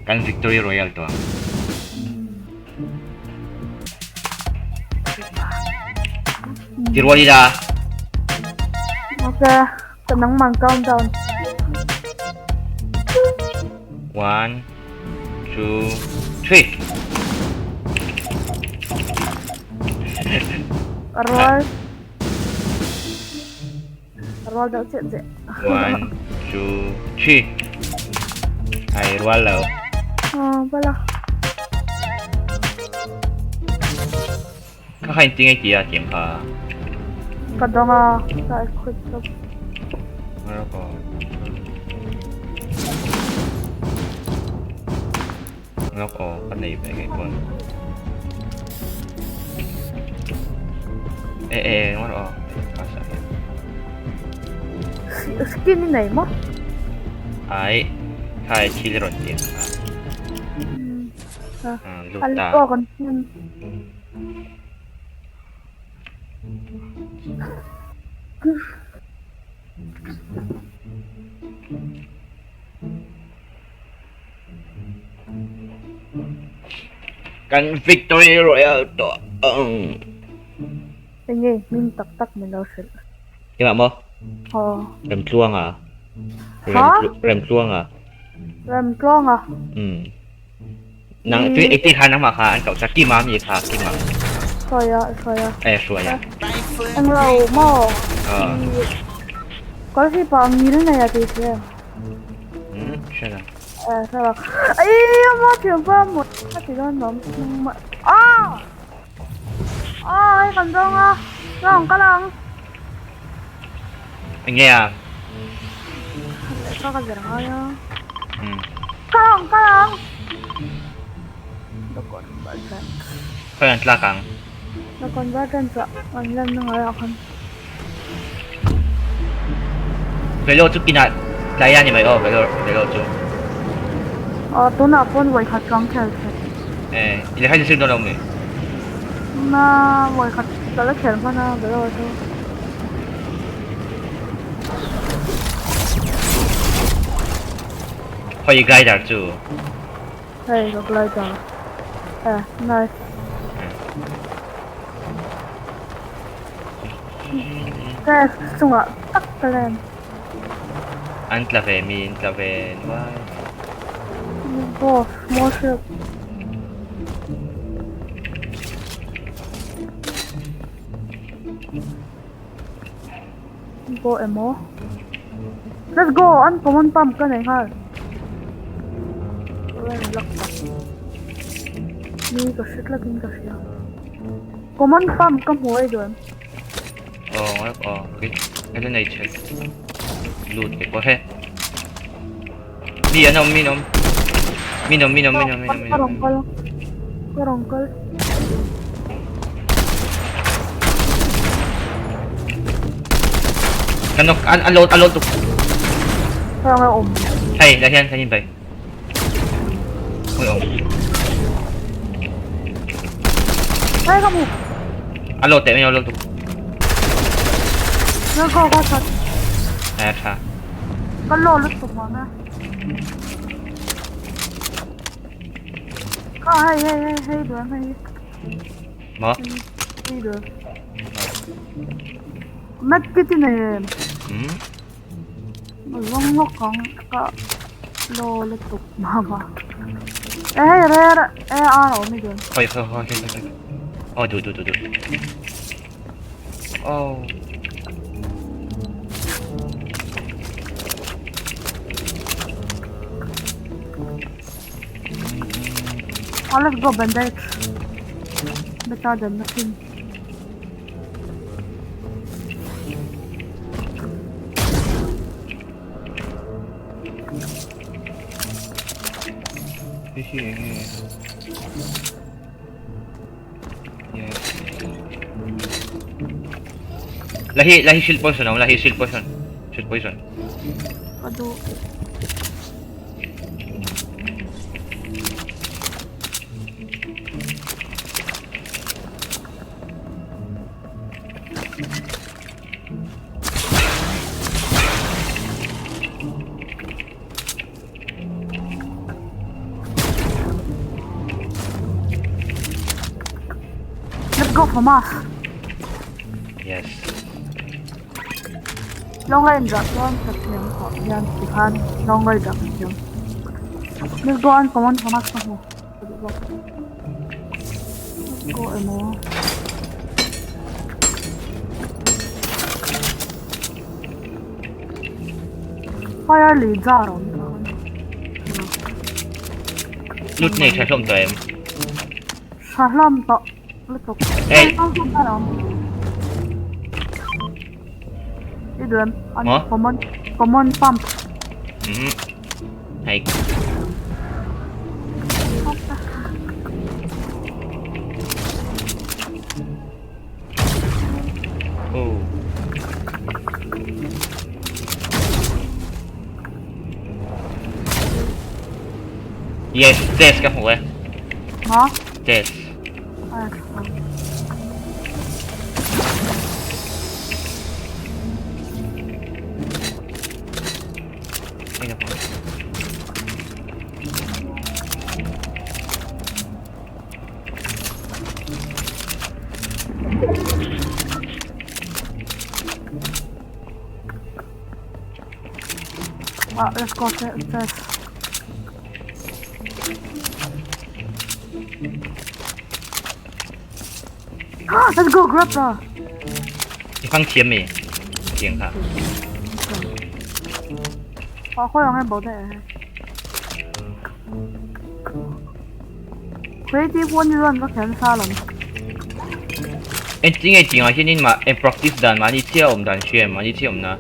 Kan victory royal tawh ang. Ti rual ila. Okay, ka nangmang countdown. One, two, three. Rual. Rual deuh chiah chiah. One, two, three. Ai rual lo. Ờ, bala. Kha kha in ti ngei tia tiang kha. Ka dong a, ka equip top. Maroko. Ngak aw ka nei ve ngei pawn. E e ngawt aw ka sa hian. Skin i nei maw? Ai khai thil rawn ti ang kha. Lut ta. Aw kan hman. Kan Victory Royale tawh ang. Enge hming tak tak min lo hrilh. Engah maw? Aw. Remtluanga. Ha? Remtluanga. Remtluanga. Um. Nang tu ekti kha nangmah kha an koh sa Kima mi kha Kima. Hruaia hruaia. Eh hruaia. Eng lo maw? Ờ. Kawr hi pa ngil nei a ti si em? Um, hre lo. Eh hre lo. Ai ama thiam pa maw a ti dawn lawm. Ah! Ah hei kan zawng a. Zawng kal ang. Enge a? Lehkha ka zir ngai a. Um. Kal ang kal ang. The convergent. Khawi an tlak ang? The convergent ah an lan na ngai ah khan. Velo chu kinah tlai a ni mai aw velo velo chu. Aw tunah pawn vawikhat chuang khel thei. Eh i lehkha i zir dawn lo mi? Na vawikhat ka la khel hman a velo chu. Khawi glider chu? Hei ka glider. Eh nice. Crash chungah tak ka len. An tla ve mi an tla ve nuai. Boss small ship. Go emaw. Let's go an common pump ka nei nghal. Mi ka hre tlatin ka hria. Common pump ka hmu ei duh em? Aw ngai aw kei ka la nei thin lut ke pawh he mi an awm mi an awm mi an awm mi an awm mi an awm mi an awm Ka rawn kal ka rawn kal Ka knock an a load a load tuk Ka rawn awm Hei lah hian kan inbei Ui awm. Hey ka mu. A lo teh mai lo tuk. Na go go chat. Eh tha. Ka lo lu tuk ma na. Ka hei hei hei hei duh em hei. Ma? Hei duh. Med kit i nei em? Hmm. Zawng lawk ang ka lo lutuk mama. E hei rare e ar a awm i dawn. Khawi khawi khawi khawi khawi. Oh duh duh duh duh. Oh. Oh, let's go bandage. Better than nothing. Hei hi eng nge? La hi la hi shield poison awm la hi shield poison shield poison. Ka duh. go Thomas. Yes. Long range ah chuan ka thiam tawh hian tikhan long range ah ka thiam. Let's go on come on Thomas ka hmu. Ka duh bawk. Let's go emaw. Fire lei jar a awm tawh a. Lut nei tha hlawm tawh em? Tha hlawm tawh lutuk. Hey. I duh em? An common common pump. Mhm. Hei. Oh. Yes, test ka hmu e. Ma? Test. Ah, let's go test. Let's go grab the. I hmang thiam mi tiang kha. Ah, khawi ang e bo daih e. Creative one ni run ka khen sa lam. En ti nge tiang ah hian in mah en practice dan mahni chiah awm dan hria em mahni chiah awm na.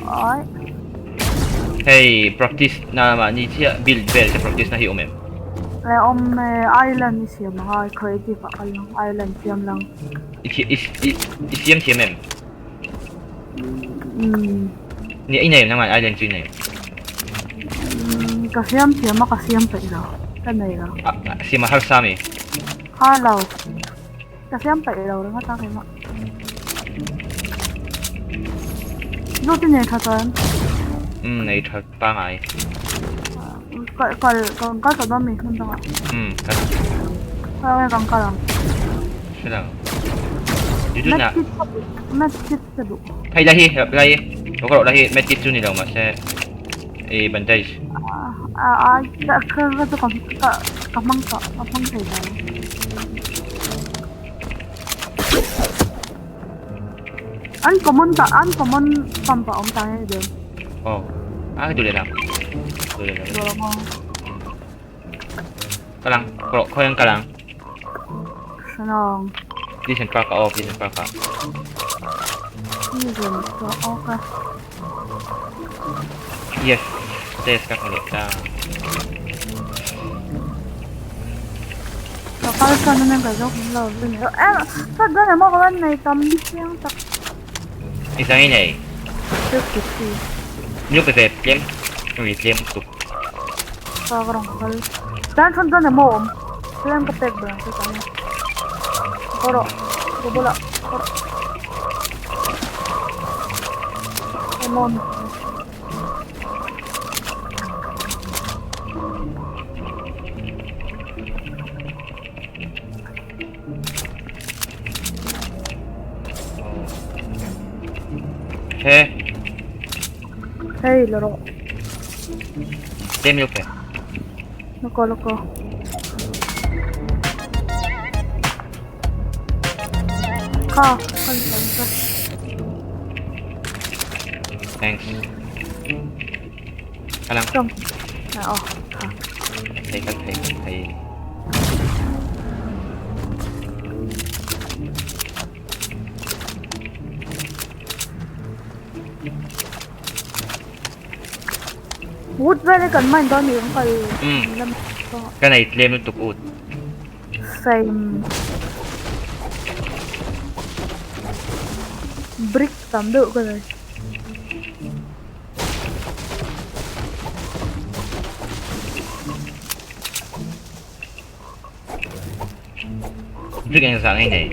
Ai. Hei practice na mahni chiah build vel te practice na hi awm em? E awm e island i siam ang a creative ah kal ang island siam lang. I i i i siam thiam em? Umm. Nia i nei em nangmah island chu i nei em? Umm ka siam thiam a ka siam peih lo ka nei lo. Siam a harsa mi? Har lo. Ka siam peih lo ringawt a keimah. Zawt i nei tha tawh em? Umm nei tha pangai. Kal kal kan kal tawh dawn mi hmun dangah? Umm kal ang. Khawi nge kan kal ang? Hre lo. Dudu na. Medkit ka duh medkit ka duh. Hei la hi la hi lo ka rawh la hi medkit chu ni lo mahse i bandage. A a ka ka ka chu ka ka hmang tawh ka hmang thei tawh lo. An common ta an common pump a awm ta nge ber. Oh a ka duh leh lang duh leh Duh lo maw. Ka lang ka rawh khawi ang ka lang. Hranawng. Decent park ah aw decent park ah. Decent park okay. Yes test ka hmu leh ta. Ka kal chuan a ka zawk min lo rin lo em chuan chuan emaw ka van nei tam chiang tak. I zang i nei. 53. Milk pe ve tlem ri tlem tuk. Ka ka rawn kal. Chuan chuan chuan emaw awm. Tlem ka pek ber ang che chuan. Ka rawh ka bulah ka rawh. Emaw ni. He. Hei la rawh. Tlem deuh fe. Lawkaw lawkaw. Kha ka ni ang che. Thanks. Kalang. Chong. Na aw. Kha. Thei kal thei kal thei. Wood vel hi kan mind dawn ni kan kal. Mm. Ka nei tlem lutuk ut. Same. Brick tam deuh ka nei. Brick eng zah nge nei?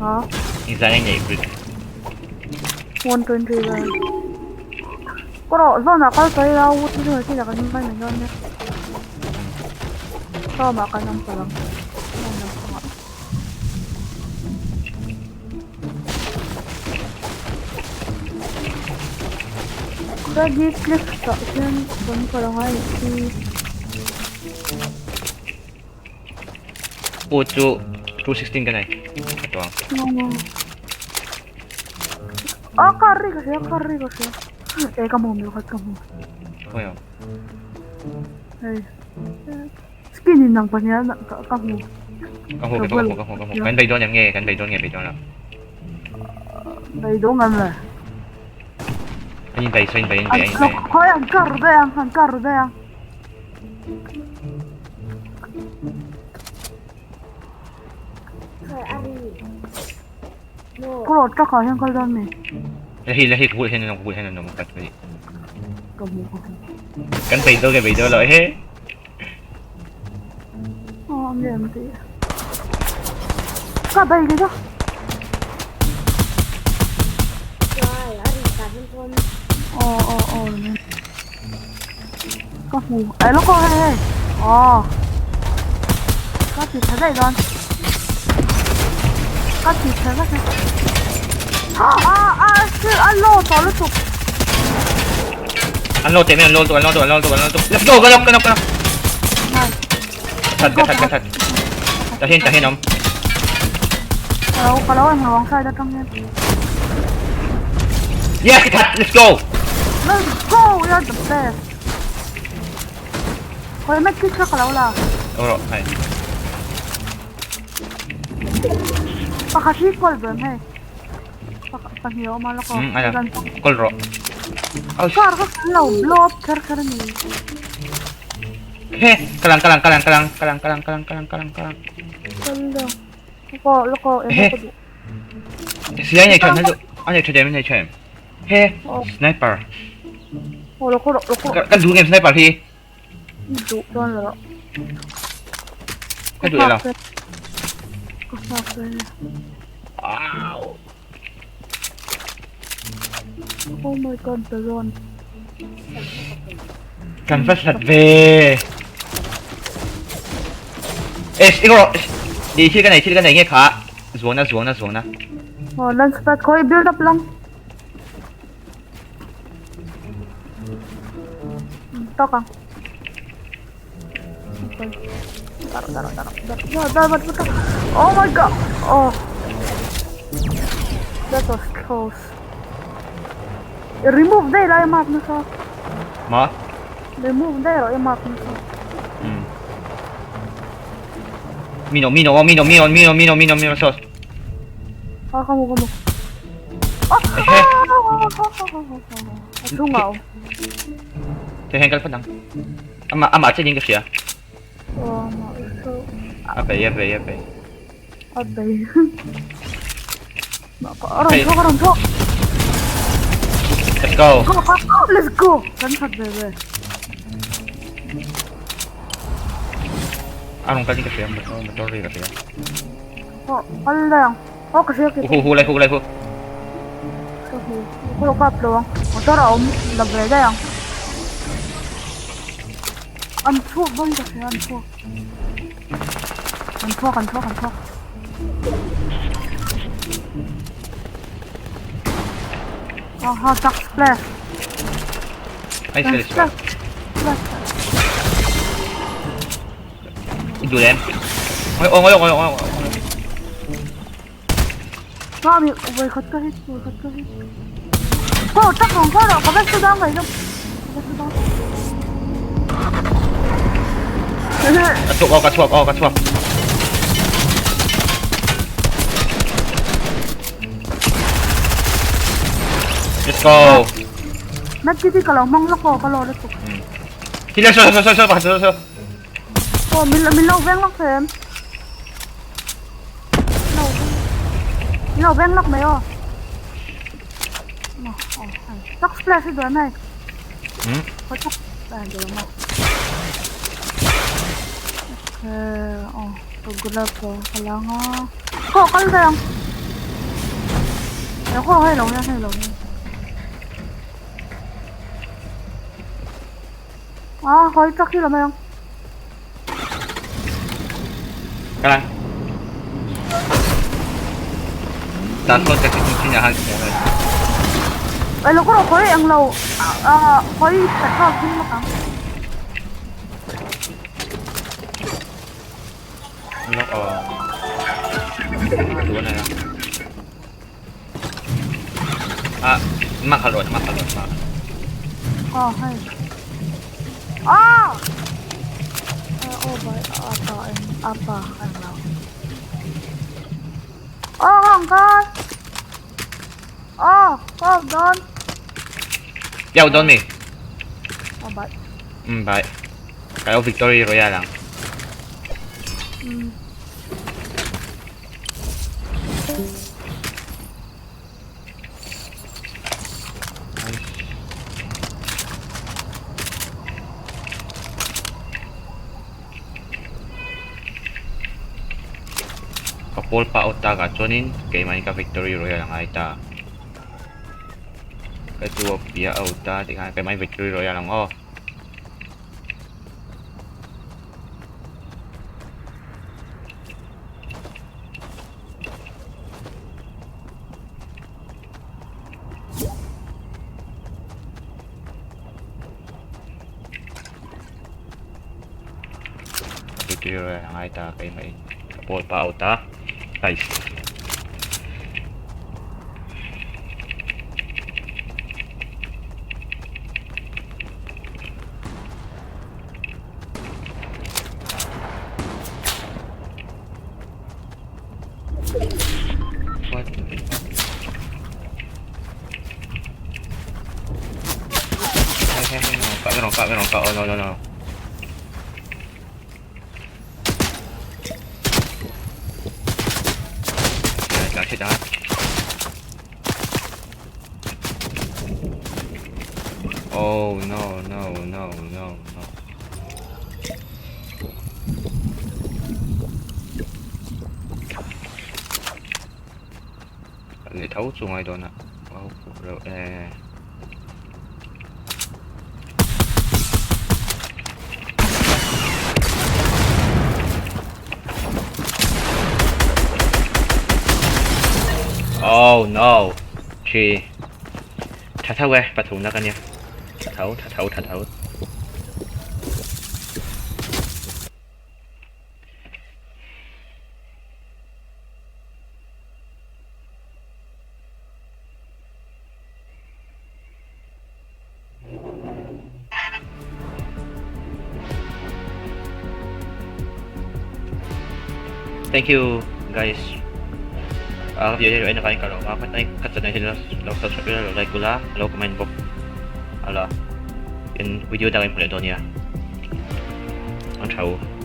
Ha? Eng zah nge nei brick? 120 vel. Ka rawh zawn ah kal ta ila wood hi chu heti tak an mai mai dawn nia. Sawmah kan awm palh ang. Craggy Cliff tah hian kan kal a ngai anih hi. Aw chu 216 ka nei a tuang. A car ri ka hria car ri ka hria. E ka hmu mi khat ka hmu. Khawi ang. Hei. Skin in ang pahnih a ka hmu. Ka hmu ka hmu ka hmu ka hmu. Kan bei dawn em nge kan bei dawn nge bei dawn lo. Bei dawn em le. An in bei so in bei in bei in bei. Khawi an car daih ang an car daih ang. Kawr truck ah hian kal dawn mi. Lahi lahi ka bulah hian an awm ka bulah hian an awm ka ti. Ka hmu ka hmu. Kan bei dawn nge bei dawn lo he. Aw nge an ti. Ka bei ke chu. Aw aw aw Ka hmu eh lawk aw hei hei aw ka ti tha daih dawn ka ti tha vek a ah ah thil a load tawh lutuk an load teh mai an load an load an load an load let's go ka knock ka knock ka knock ka that ka that ka that tah hian tah hian awm ka lo ka lo en hawang side atang hian yes ka that let's go let's go we are the best Khawi mai kit kha ka lo la. Aw rawh hai. Pakhat hi call ber hei. Pahnih a awm a lawk aw. Um aia call rawh. Car kha kan lo blow up kher kher a ni. He kalang kalang kalang kalang kalang kalang kalang kalang kalang kalang. Kal lo. Lawk aw lawk aw eng ka duh. Silai nei tha a nei tha em nei tha em. He sniper. Aw lawk aw lawk aw. Kan duh ngem sniper hi. Duh dawn lo. Ka duh lo. Ka nghak ve. Au. Oh my god, the zone. Kan va hlat ve. Eh, ikaw, di thil ka nei, thil ka nei nge kha. Zuana, zuana, zuana. Oh, lunch pad khawi build up lang. Tawk ang. Okay. Tara, tara, tara. Tara, tara, tara. Oh my god! Oh. That was close. Remove daih la i mark nasa. Ma? Remove daih rawh i mark nasa. Hmm. Mino, mino, oh, mino, mino, mino, mino, mino, mino, sos. Ah, ka mu, ka mu. Ehe. A chungah a awm. Thei hian kal phawt ang. Amah amah chiah in ka hria. Aw amah chu. A bei a bei a bei. A bei. A rawn chhuak a rawn chhuak. Let's go. Let's go. Kan that ve ve. A rawn kal in ka hria motor motor ri ka hria. Aw kal daih ang. Aw ka hria Hu hu lai hu lai hu. Ka hu ka lo kap lo ang motor a awm la ve daih ang. An chhuak dawn ka hria an chhuak. An chhuak an chhuak an chhuak. Aha chak splash. Ai splash. Splash. I duh lem. Oi oi oi oi oi. Mami, voi khat ka hit, voi khat ka hit. Ko tak rong ko ro, ka vek chu dang mai dam. Ka vek chu dang. Ka chhuak aw, ka chhuak aw, ka chhuak. Let's go. Met ki ka lo mang lawk aw, ka lo lutuk. Hi le, saw saw saw saw saw saw. Aw min min lo veng lawk thei em? Min lo veng lawk mai aw. Tak splash hi duh em hei? Hmm? Khaw tak splash duh em aw? Okay, aw ka grab aw ka la nga. Khaw kal daih ang. Khaw hei lo hian hei lo hian. A hawi chak hi lo mai ang. Kala. Tan sawn taxi chung chin ah khan ka hmu a. Lo ka rawh khawi englo ah khawi petrol thim lawk ang. Lawk aw. Duh anei a. Ah, mak kha rawh, mak kha rawh, mak. Aw hei. Ah! Aw bai apa eng apa englo. Aw hong khan. Aw, ka out dawn. I out dawn mi? Aw bye. Um bye. Ka lo victory royale ang. Um. Ka pawl pah out takah chuanin keimahni ka victory royal a ngai ta. Ka chu a piah out ta tikhan keimahni victory royal ang aw. Victory royale a ngai ta keimah in ka pawl pah out a nice. What the fuck? Hey, hey, hey, no, kak, no, kak, no, kak, oh, no, no, no. Dạ, chết đó. Oh, no, no, no, no, no. Leh tho chu ngai dawn a au puk reuh e. Oh no Chi Tha tho e pathumna ka nia Tha tho tha tho tha tho. Thank you guys. Ah, video hi en avangin ka lawm a, ka channel hi lo subscribe ila lo like ula, lo comment bawk ala in video dang in hmu leh dawn nia. Ang tha u.